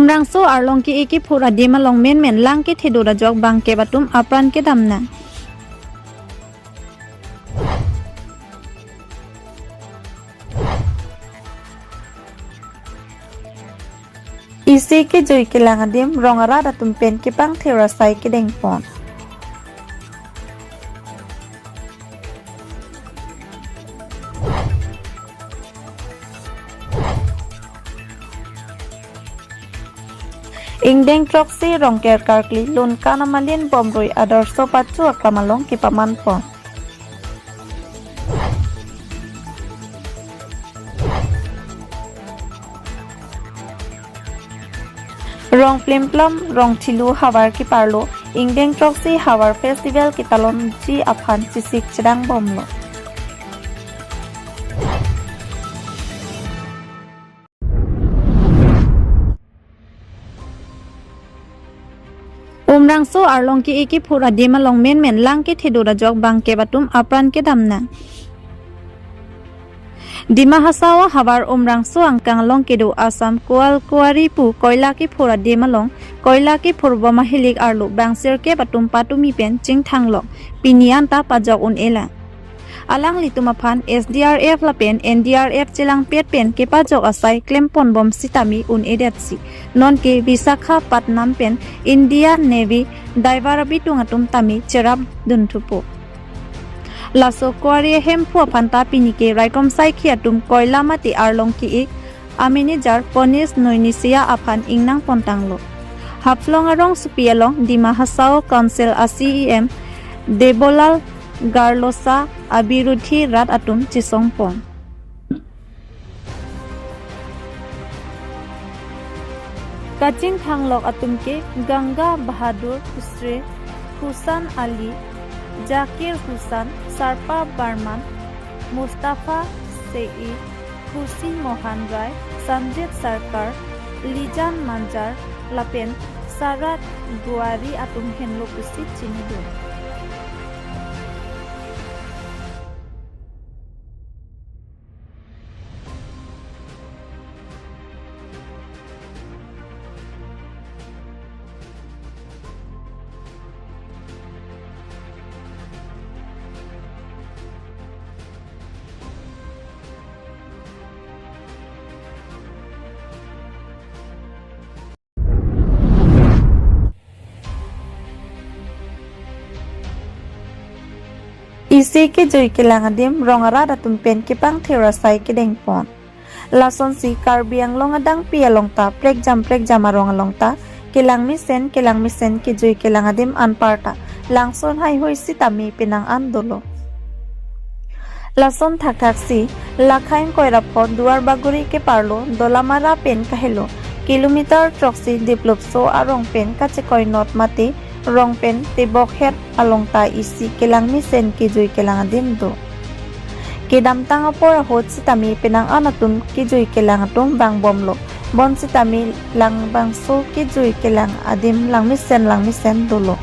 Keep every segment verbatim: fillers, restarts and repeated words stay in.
Umrangso arlong ke-e kephur adim along menmen lang kethe do ajok bangkep atum apran kedam nang. Isi kejui kelang adim rong arat atum pen kepangthir asai kedengpon. Ingdeng throksi Rongker karkli Lunkan Amalin Bomrui Adarsho Pachu aklam along kepamanpon. Rong Plimplom Rong Thilu havar keparlo ingdeng throksi havar festival ketalonji aphan chesik chedangbomlo. Umrangso arlong ke-e kephur adim along menmen lang kethe do ajok bangkep atum apran kedam nang. Dima Hasao havar Umrangso angkang along kedo Assam Koalkuari pu koila kephur adim along koila kephurbom ahilik arlo bang sirkep atum patumi pen chingthanglok pini anta pajok un-elang. Alanglitum aphan S D R F lapen N D R F chelangpet pen kepajok asai klemponbom sitame un-edetsi nonke Visakhapatnam pen India Navy diver abitung atum tame cherapdunthupo. Laso kuari ahemphu aphanta pinike raikom saikhi atum koila mate arlong ke-e amanager Ponish Noinisia aphan ingnangpontanglo. Haflong arongsopi along Dima Hasao Council a C E M Debolal Garlosa abirudhi rat atum chesongpon. Kachingthanglok atum ke Ganga Bahadur Kusre, Hussain Ali, Zakir Hussain, Sarpa Barman, Mustafa Sei, Khushi Mohan Rai, Sanjit Sarkar, Lijan Manjar lapen Sarat Guari atum henlo pusi chinidun. Isi kejui kelang adim rong arat atum pen kepangthir asai kedengpon. Lasonsi Karbi Anglong adangpi along ta prekjam prekjam arong along ta kelang mesen kelang mesen kejui kelang adim anparta langson haihui sitame penang an dolo. Lason thakthaksi Lakhaing Koirapho Duarbagori keparlo Dolamara pen kahelo kilometer throksi Diplupso arong pen kachekoinot mate rong pen tebokhet along ta isi kelang mesen kejui kelang adim do. Kedamtang apor ahut sitame penang an atum kejui kelang atum vangbomlo. Bonsitame labangso kejui kelang adim langmesen langmesen dolo.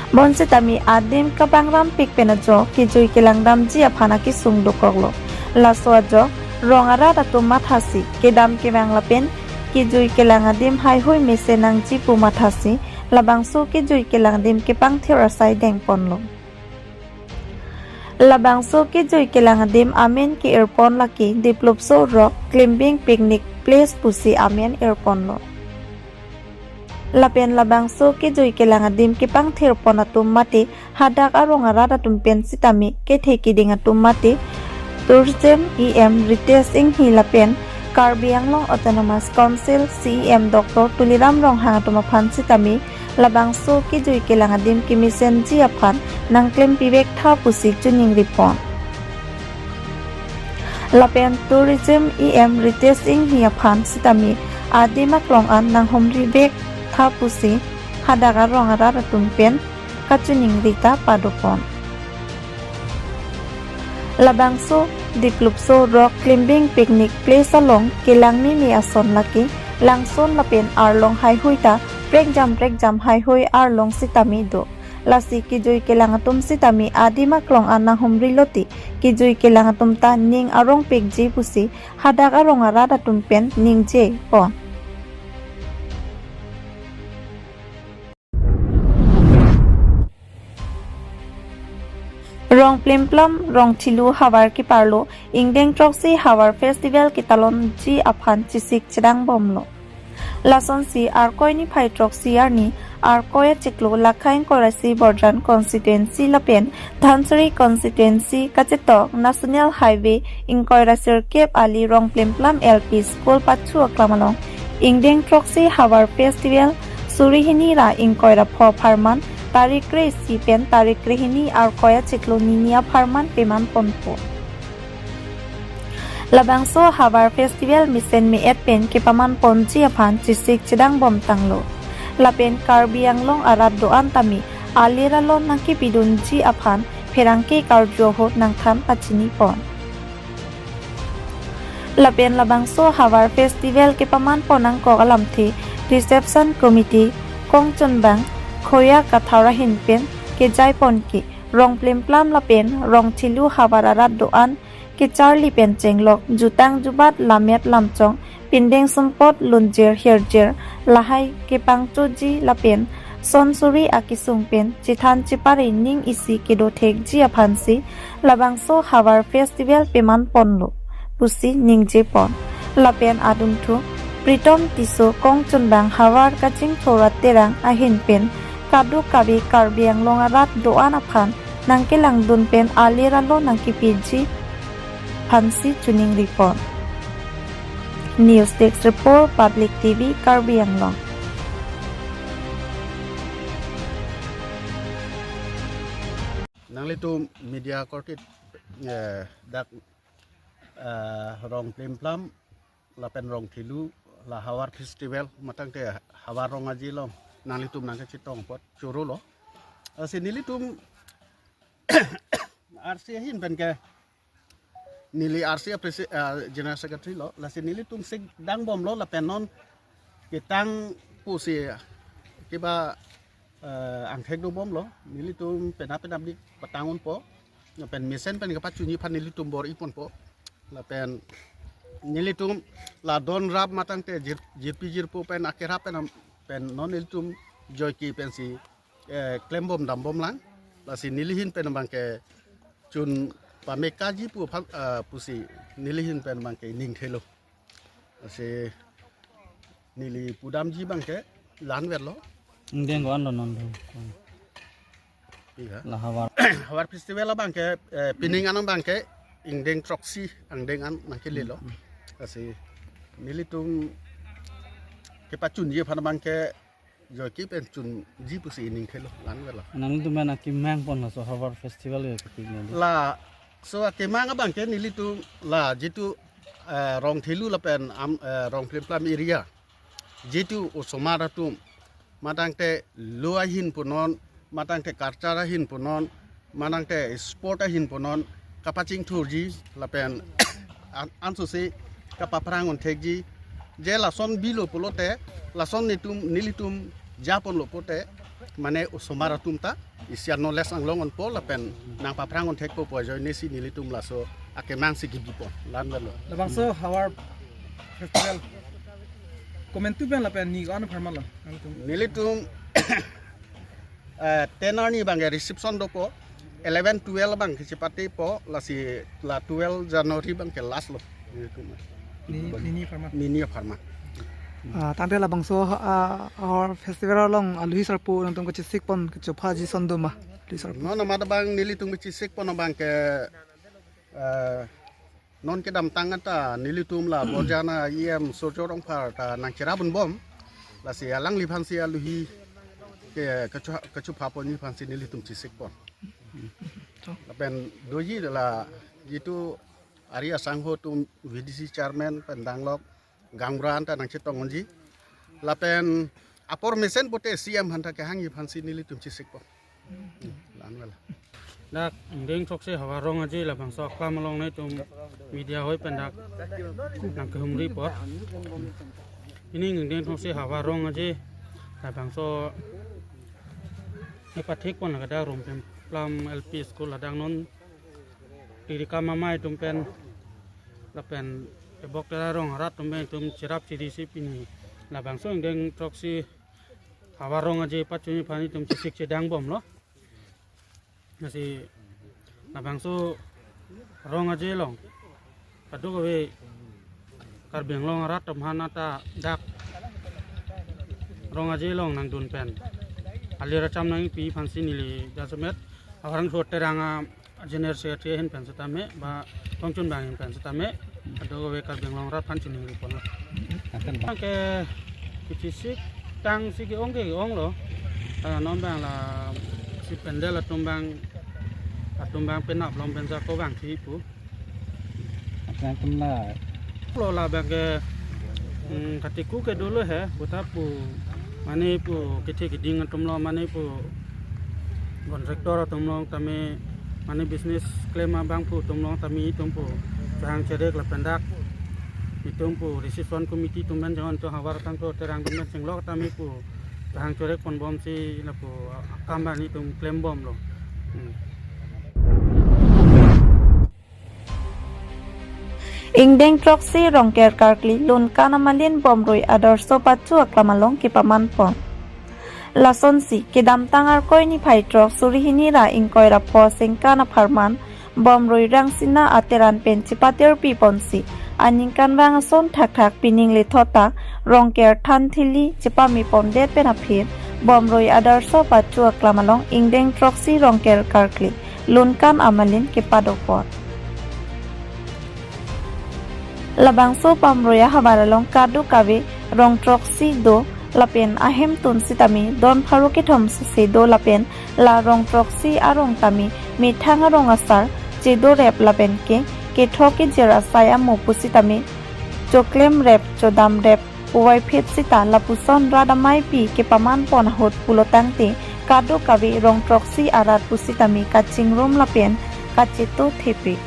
Bonsitame adim kabangrampik pen ajok kejui kelangdamji aphan akesung dokoklo. Laso ajok rong arat atum mathasi kedam kevang lapen kejui kelang adim haihui mesen nangji pu mathasi labangso kejui kelang adim kepangthir asai dengponlo. Labangso kejui kelang adim amen ke-irpon lake Diplupso Rock Climbing Picnic Place pusi amen irponlo. Lapen labangso kejui kelang adim kepangthirpon atum mate hadak arong arat atum pen sitame kethe kiding atum mate Tourism E M Ritesh Enghi lapen Karbi Anglong Autonomous Council C E M Doctor Tuliram Ronghang atum aphan sitame labangso kejui kelang adim kemesenji aphan nangklempivek tha pusi chiningripon. Lapen Tourism E M Ritesh Enghi aphan sitame adim aklong an nanghumrivek tha pusi hadak arong arat atum pen kachiningri ta padopon. Labangso Diplupso Rock Climbing Picnic Place along kelang meme ason lake langson lapen arlong haihui ta prekjam prekjam haihui arlong sitame do. Lasi kejui kelang atum sitame adim aklong an nanghumrilote kejui kelang atum ta ning arongpikji pusi hadak arong arat atum pen ningjepon. Rong Plimplam Rong Thilu havar keparlo ingdeng throksi havar festival ketalonji aphan chesik chedangbomlo. Lasonsi Arkoi niphai throksi arni Arkoi achiklo Lakha ingkoi ra isi Borjan constituency lapen Dhansiri constituency kachetok National Highway ingkoi ra sirkep ali Rong Plimplam L P School pachu aklam along ingdeng throksi havar festival suri hini ra ingkoi ra pho apharman tarik kre isi pen tarik kre hini Arkoi achiklo nini apharman peman ponpo. Labangso havar festival mesen me-et pen kepaman ponji aphan chesik chedangbom tanglo. Lapen Karbi Anglong arat do-an tame alir alon nangkepidunji aphan pherangke karju ahut nangthan pachini pon. Lapen labangso havar festival kepaman pon angkok alamthe reception committee kongchunbang Khoya Kathar ahin pen kejai pon ke Rong Plimplam lapen Rong Thilu havar arat do-an kecharli pen chenglok jutang jubat lammet lamchong pindeng sumpot lunjir hirjir lahai kepangchoji lapen son suri akesung pen chethan chepare ning isi kedo thekji aphansi labangso havar festival peman ponlo pusi ningje pon. Lapen adunthu Pritom Tisso kongchunbang havar kachingthur aterang ahin pen kadokave Karbi Anglong arat do-an aphan nangkelangdun pen alir alon nangkepiji aphansi choningri pon. News Desk Report, Public T V, Karbi Anglong. Nanglitum media korte, eh, dak, eh, Rong Plimplam lapen Rong Thilu la havar festival matangte havar rong aje along nanglitum nangkachetong apot choro lo. Lasi nelitum R C ahin pen ke neli R C a presi-, ah, General Secretary lo, lasi nelitum sik dangbomlo lapen non ketang pusi kiba, eh, angthek dobomlo, nelitum penap penapdik patang unpo, lapen mesen pen kapachunji aphan nelitum bor-i ponpo, lapen nelitum la don rap matangte jir-, jirpi jirpo pen akerap pen am-, pen non nelitum joike pensi, eh, klembom dambom lang. Lasi neli ahin pen abang ke chun pamekaji pu aphan, ah, pusi neli ahin pen abang ke ningthelo. Lasi neli pudamji abang ke la-an verlo. Ingdeng ko-an lo non do. Iya. La havar. Havar festival abang ke, eh, pining an abang ke ingdeng throksi angdeng an nangkelelo. Lasi nelitum kepachunji aphan abang ke joike pen chunji pusi ningthelo, la-an verlo. Nangtum pen akemang pon laso havar festival ya ketik neli. Laso akemang abang ke nelitum la jitu, eh, Rong Thilu lapen am, eh, Rong Plimplam area jitu osomar atum matangte lo ahin punon, matangte culture ahin punon, matangte sport ahin punon kapachingthurji lapen an-, ansose kapaphrang unthekji. Je lason bilo pulote, lason netum nelitum japonlo pote, mane osomar atum ta isi anole sanglong unpo lapen nangpaphrang unthekpo pu ajoinesi nelitum laso akemang si kebipon, la-an verlo. Labangso havar festival komantu pen lapen ni ko-an apharman lo nangtum? Nelitum, eh, ten arni abang ke reception dopo, eleven twelve abang ke chepatepo, lasi la twelve January abang ke last lo. Nelitum. Ni, nini apharman. Nini apharman. Ah, tangte labangso, ah, havar festival along aluhi sarpo nangtum kachesik pon kachophaji ason doma? Aluhi sarpo. Non amat abang nelitum kachesik pon abang ke, eh, non kedamtang ta nelitum la Borjan a E M Surjya Rongphar ta nangcherap unbom. Lasi alangliphansi aluhi ke kachu-, kachopha ponji aphansi nelitum chesik pon. Lapen doji la jitu ari asangho atum V D C chairman pen danglok gaonbura an ta nangchetong unji. Lapen apor mesen pote C M aphan ta kehangji aphansi nelitum chesik pon. La-an verlo. Dak ingdeng throksi havar rong aje labangso aklam along nelitum media hoi pen dak nangkehumri apot. Pini ingdeng throksi havar rong aje labangso kepathik pon ladak Rong Plimplam L P School ladak non tirikam amei atum pen lapen ebok tera rong arat atum pen itum cherap chiri si pini labangso ingdeng throksi havar rong aje pachunji aphan itum chesik chedangbomlo. Lasi Labangso Rong Aje along kadokave Karbi Anglong arat atum aphan ta dak Rong Aje along nangdun pen alir acham nangpi aphansi neli jasemet aharang thot Terang a General Secretary ahin pen setame ba Tongchun Bang ahin pen setame kadokave Karbi Anglong arat aphan chiningri ponlo. Akan ba. Ke kichisik tangsi ke-ong ke-onglo. Ah, non abang lasi pandal atum abang, atum abang penap long pensa ko abang thi pu. Akan atum la. Lo labang ke, hmm, katiku ke dolo he, puta pu, mane pu, kethe keding atum lo, mane pu, contractor atum lo tame, mane business klem abangphu atum lo tame itum pu chehang cherek lapen dak itum pu reception committee atum pen jangan to havar tang to Terang atum pen chenglok tame pu chehang cherek ponbomsi lapu akam abang itum klembomlo. Hmm. Ingdeng throksi Rongker karkli Lunkan amalin Bomrui Adarsho Bachu aklam along kepaman pon. Lasonsi kedamtang Arkoi niphai throk suri hini ra ingkoi ra pho sengkan apharman Bomrui Rangsina Ateran pen chepatirpi ponsi aningkan vang ason thakthak pining lethot ta Rongker thanthili chepame pondet pen aphi Bomrui Adarsho Bachu aklam along ingdeng throksi Rongker karkli Lunkan amalin kepado pon. Labangso Bomrui ahavar along kadokave rong throksi do lapen ahemtun sitame don pharo kethom sese do lapen la rong throksi arong tame methang arong asar chedo rep lapen ke kethok kejir asai amo pusitame choklem rep chodam rep puvoiphit sita lapuson rat amaipi kepaman pon ahut pulo tangte kadokave rong throksi arat pusitame kachingrum lapen kacheto thepi.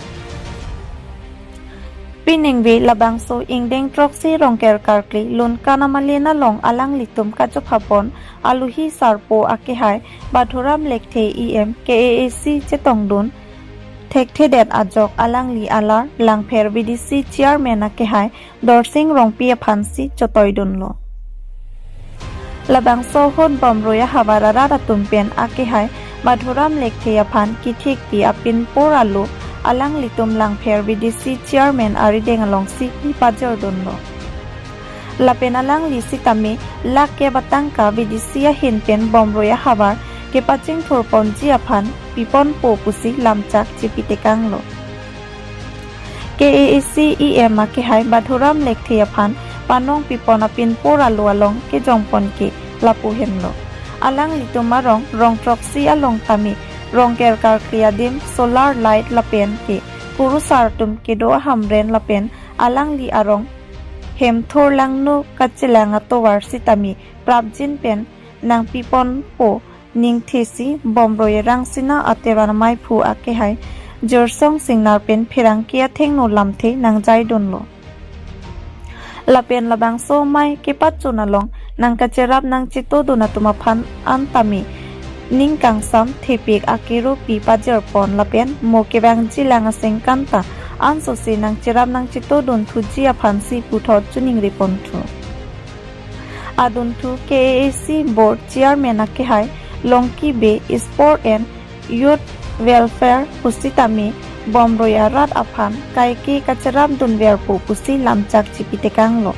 Piningve labangso ingdeng throksi Rongker karkli Lunkan amalin along alanglitum kachopha pon alohi sarpo akehai Badhuram Lekthe E M K A A C chetongdun thekthedet ajok alangli alar Langpher V D C chairman akehai Dorsing Rongpi aphansi chotoidunlo. Labangso ahut Bomrui ahavar arat atum pen akehai Badhuram Lekthe aphan kethekpi apin por alo alanglitum Langpher V D C chairman arideng alongsi pipajirdunlo. Lapen alangli sitame lakh kep atangka V D C ahin pen Bomrui ahavar kepachingthur ponji aphan piponpo pusi lamchak chipitekanglo. K A A C E M akehai Badhuram Lekthe aphan panong pipon apin por alo along kejongpon ke lapu henlo. Alanglitum arong rong throksi along tame Rongker karkli adim solar light lapen ke kurusar atum kedo ahamren lapen alangli arong hemthur langno kachelang atovar sitame prapjin pen nangpiponpo ningthesi Bomrui Rangsina Ateran amaiphu akehai Jorsong Singnar pen pherangke athengno lamthe nangjaidunlo. Lapen labangso amei kepachun along nangkacherap nangchetodun atum aphan an tame ning kangsam thepik akero pipajirpon lapen mo kevangjilang asengkan ta ansose nangcherap nangchetodun thuji aphansi puthot chiningri ponthu. Adunthu K A A C Board Chairman akehai Longki Bey Sport and Youth Welfare pusitame Bomrui arat aphan kaike kacherapdunverpo pusi lamchak chipitekanglo.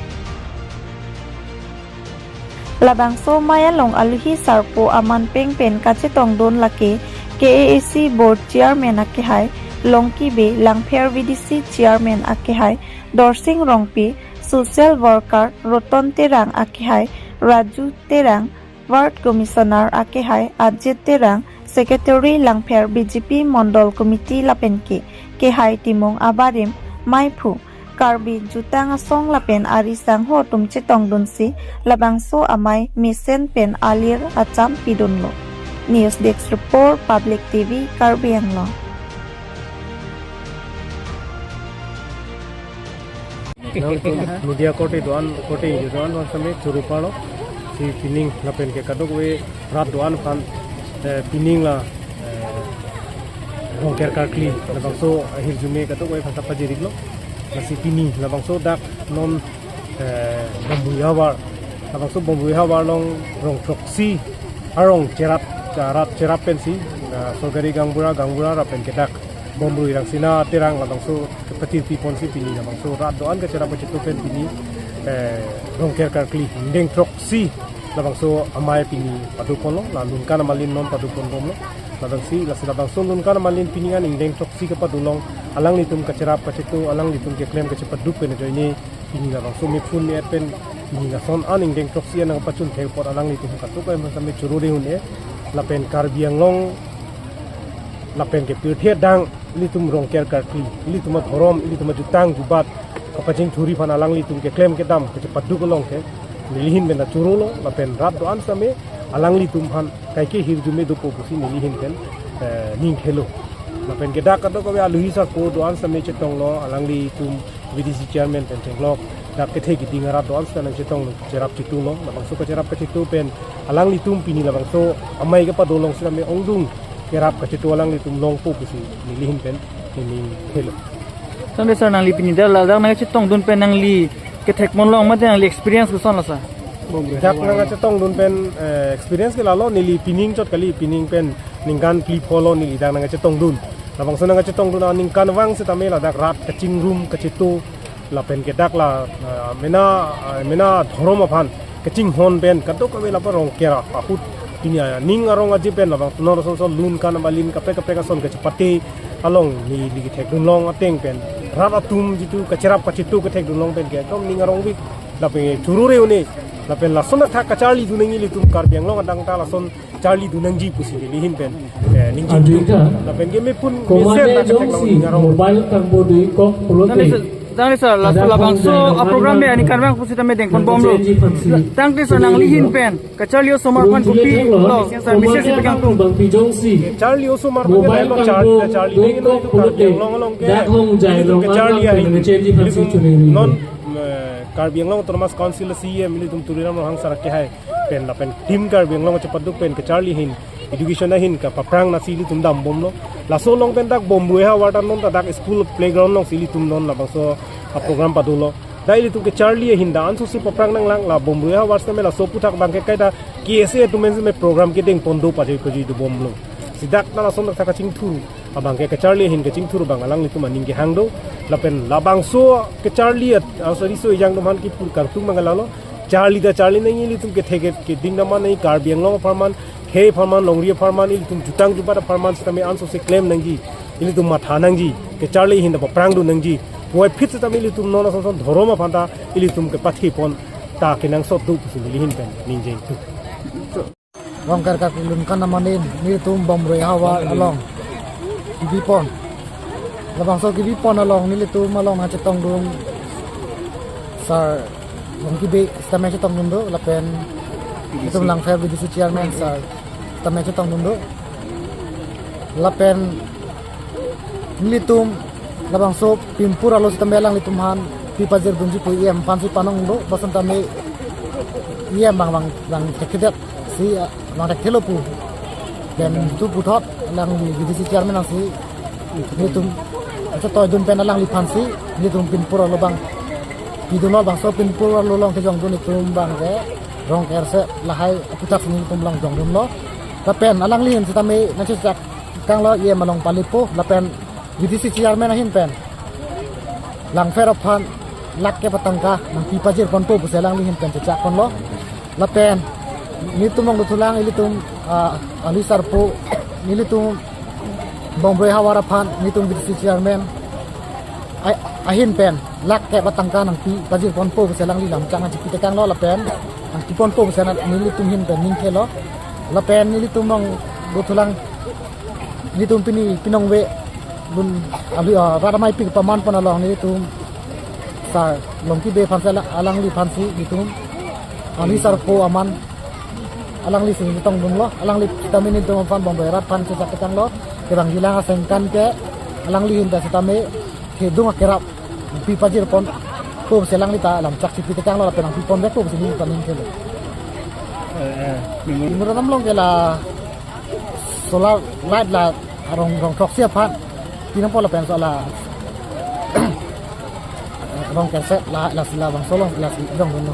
Labangso amei along alohi sarpo aman peng pen kachetongdun lake K A A C Board Chairman akehai Longki Bey, Langpher V D C Chairman akehai Dorsing Rongpi, Social Worker Roton Terang akehai Raju Terang, Ward Commissioner akehai Ajit Terang, Secretary Langpher B J P Mondol Committee lapen ke kehai Timung abarim, maiphu, Karbi Jutang Asong lapen ari sangho atum chetongdunsi labangso amei mesen pen alir acham pidunlo. News Desk Report, Public T V, Karbi Anglong. Nangtum media korte do-an, korte do-an, do-an same churu palo. Si pining lapen ke kadokave rat do-an aphan, eh, pining la, eh, Rongker karkli labangso ahirjume kadokave aphan ta pajiriklo. Lasi pini labangso dak non, eh, Bomrui ahavar, labangso Bomrui ahavar along rong throksi arong cherap, rat cherap pensi, eh, sorkari gaonbura, gaonbura lapen ke dak Bomrui Rangsina Terang labangso kepachirpi ponsi pini labangso rat do-an kacherap kachetu pen pini, eh, Rongker Karkli ingdeng throksi labangso amei pini pado ponlo, la Lunkan Amalin non pado pon bomlo. Labangsi, lasi labangso Lunkan Amalin pini an ingdeng throksi kepado along alanglitum kacherap kachetu, alanglitum keklem kachepaduk pen ajoine pini labangso mephun me-et pen pini lason an ingdeng throksi an nangpachun thek apot alanglitum katuk ai masame choro de un-e. Lapen Karbi Anglong lapen ke pirthe adang ilitum Rongker Karkli, ilitum adhorom, ilitum ajutang jubat kapachingthuri aphan alanglitum keklem kedam kachepaduk along ke neli ahin pen ta chorolo, lapen rat do-an same alanglitum aphan kaike hirjume dopo pusi neli ahin pen, eh, ning khelo. Lapen ke dak kadokave aluhi sarpo do-an same chetonglo, alanglitum V D C chairman pen chenglok dak kethe keding arat do-an same chetonglo, cherap chetulo, labangso kacherap kachetu pen alanglitum pini labangso amei kepado along sitame ongdung kerap kachetu alanglitum longpo pusi neli ahin pen ning khelo. Tangte sir, nangli pini dak ladak nangchetongdun pen nangli kethek ponlo mate nangli experience koson la sir? Dak nangchetongdun pen, eh, experience ke lalo, neli pining chot kali, pining pen ningkan phli pholo neli dak nangchetongdun. Labangso nangchetongdun aningkanvang sitame ladak rat kachingrum kachetu lapen ke dak la, eh, mena, eh, mena dhorom aphan kachinghon pen kadokave lapu Rongker ahut pini aning arong aje pen labang non ason son Lunkan Amalin kaprek kaprek ason kachepate along neli kethekdun long ateng pen rat atum jitu kacherap kachetu kethekdun long pen ke ekdom ning arong vik, lapen choro re un-e, lapen lason athak kacharlidun nangji ilitum Karbi Anglong adang ta lason charlidun nangji pusi neli ahin pen, eh, ningje. Andika. Lapen ke mephun mesen komane na ketheklong jongsi ning arong. Mobile kangbo dui kok pulote. Tangte sir, tangte sir, la, ada labangso kong jai a-program rongan be aningkanvang pusitame dengpon bomlo. Nangchenji phansi. Tangte sir, nangli ahin pen kacharli osomar aphan kopi lo, sir, message pen kangtung. Bang pi jongsi. Charli osomar aphan mobile lo, char-, kangbo charli dui nangji kok ilitum Karbi pulote. Anglong along ke. Dak hong jai ilitum rongan kacharli ahin. Nangchenji phansi ilitum chuniri. Non, eh, Karbi Anglong Autonomous Council C E M ilitum Tuliram Ronghang sir ke hai pen lapen Team Karbi Anglong kachepaduk pen kacharli ahin, education ahin kapaphrang nasi ilitum dambomlo. Laso along pen dak Bomrui ahavar ta non ta dak school playground alongsi ilitum non labangso a-program padolo. Dak ilitum kacharli ahin dak ansose paphrang nanglang, la Bomrui ahavar sitame laso aphuthak abang ke kaita K S A atum pen sitame program kedengpon do pajui pajui dobomlo. Si dak ta lason dak ta kachingthur abang ke kacharli ahin kachingthur abang alanglitum aning kehang do. Lapen labangso kacharli at, aso riso ejang atum aphan kipu kangtung abang ke lalo. Charli ta charli nangji ilitum kethe ke, keding dam nangji Karbi Anglong apharman, khei apharman, longri apharman, ilitum jutang jubat apharman sitame ansose klem nangji, ilitum matha nangji, kacharli ahin ta paphrangdun nangji. Puvoiphit sitame ilitum non ason son dhorom aphan ta ilitum kepathe pon ta kenangsot do pusi neli ahin pen ningje tu. Rongker Karkli Lunkan Amalin, nelitum Bomrui ahavar along kebipon. Labangso kebipon along nelitum along nangchetongdun sir Longki Bey sitame chetongdun do, lapen nelitum Langpher V D C chairman sir sitame chetongdun do. Lapen nelitum labangso pinpur arlo sitame alanglitum aphan pi pajirdunji pu E M aphansi panong do, bangso tame E M abang, abang, abang thekthedet si, ah, abang thekthelo pu. Pen tu puthot alangli V D C chairman aphansi nelitum chetoidun pen alangliphansi nelitum pinpur arlo abang pidunlo, bangso pinpur arlo along kejongdun itum abang ke Rongker se lahai aphuthak si nelitum along jongdunlo. Lapen alangli ahin sitame nangchechak kanglo, E M along palipo, lapen V D C chairman ahin pen Langpher aphan lakh kep atangka nangpi pajirponpo pusi alangli ahin pen chechakponlo. Lapen nelitum along dothulang ilitum, ah, aluhi sarpo, nelitum Bomrui ahavar aphan nelitum V D C chairman a-, ahin pen lakh kep atangka nangpi pajirponpo pusi alangli lamchak nangchipi tekanglo, lapen nangpiponpo pusi nelitum ahin pen ning khelo. Lapen nelitum along dothulang, nelitum pini pinong ve dun aluhi, ah, rat amei pi pamanpon along nelitum sir Longki Bey aphansi ala-, alangliphansi nelitum aluhi sarpo aman alangli si chetongdunlo, alangli sitame nelitum aphan Bomrui arat aphan chechak tekanglo, kevangjilang asengkan ke alangli ahin ta sitame kedung akerap pi pajirponpo pusi alangli ta lamchak chipi tekanglo, lapen nangpiponvekpo pusi nelitum ning khelo. Eh, eh, mimur. Mimur alam along ke la solar light la arong rong throksi aphan pinangpo, lapen so la Rongker se la, la, labangso along lasi jongdunlo.